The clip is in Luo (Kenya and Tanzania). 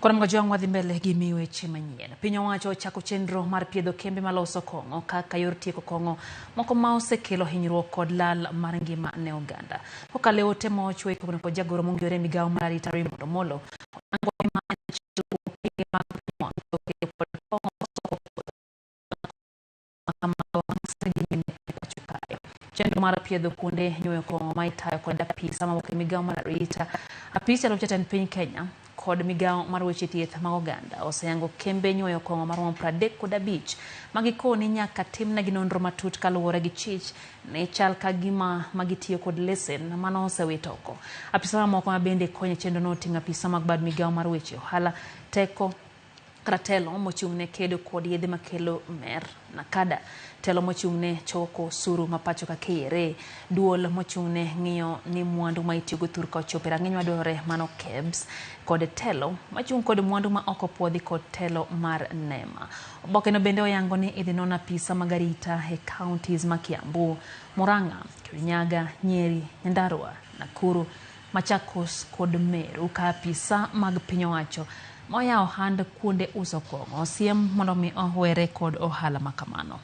Koro Mgajwang' wadhi mbele gi miyo weche manyien. Piny owacho ochako chenro mar piedho kembe maloso kong'o kaka yor tieko kong'o moko ma osekelo hinyruok kod lal mar ngima ne oganda. Kokalo e ote ma ochiwo e kod jagoro mong'ere e migawo mar arita Raymond Omolo, oyango ni ma en achiel kuom okenge mag piny owacho kedo kod kong'o makamago dhi nyime e pacho kae. Chenro mar piedho kuonde nyuoyo kong'o ma itayo kod apisa mawuok e migawo mar arita, apis jalup jatend piny Kenya kod migawo mar weche thieth mag oganda oseyango kembe nyuoyo kong'o maromo 35 ma gikoni nyaka timnegi nonro matut kaluwore gi chich ni chal ka gima magitiyo kod lesen mano osewit oko. Apisa mamoko ma bende konyo e chenrono oting'o apisa mag bad migawo mar weche ohala, teko kata telo mochung' ne kedo kod yedhe makelo mer NACADA, telo mochung' ne choko osuru ma pacho ka KRA, duol mochung' ne ng'iyo ni mwandu ma itiyogo thurka ochopo e rang'iny madwarore mano KEBS, kod telo machung' kod mwandu ma ok opuodhi kod telo mar NEMA. Obokeno bende oyango ni idhi non apisa mag arita e counties ma Kiambu, Murang'a, Kirinyaga, Nyeri, Nyandarua, Nakuru, Machakos kod Meru ka apisa mag piny owacho ma oyawo ohand kuonde uso kong'o osiem mondo mi owere kod ohala ma kamano.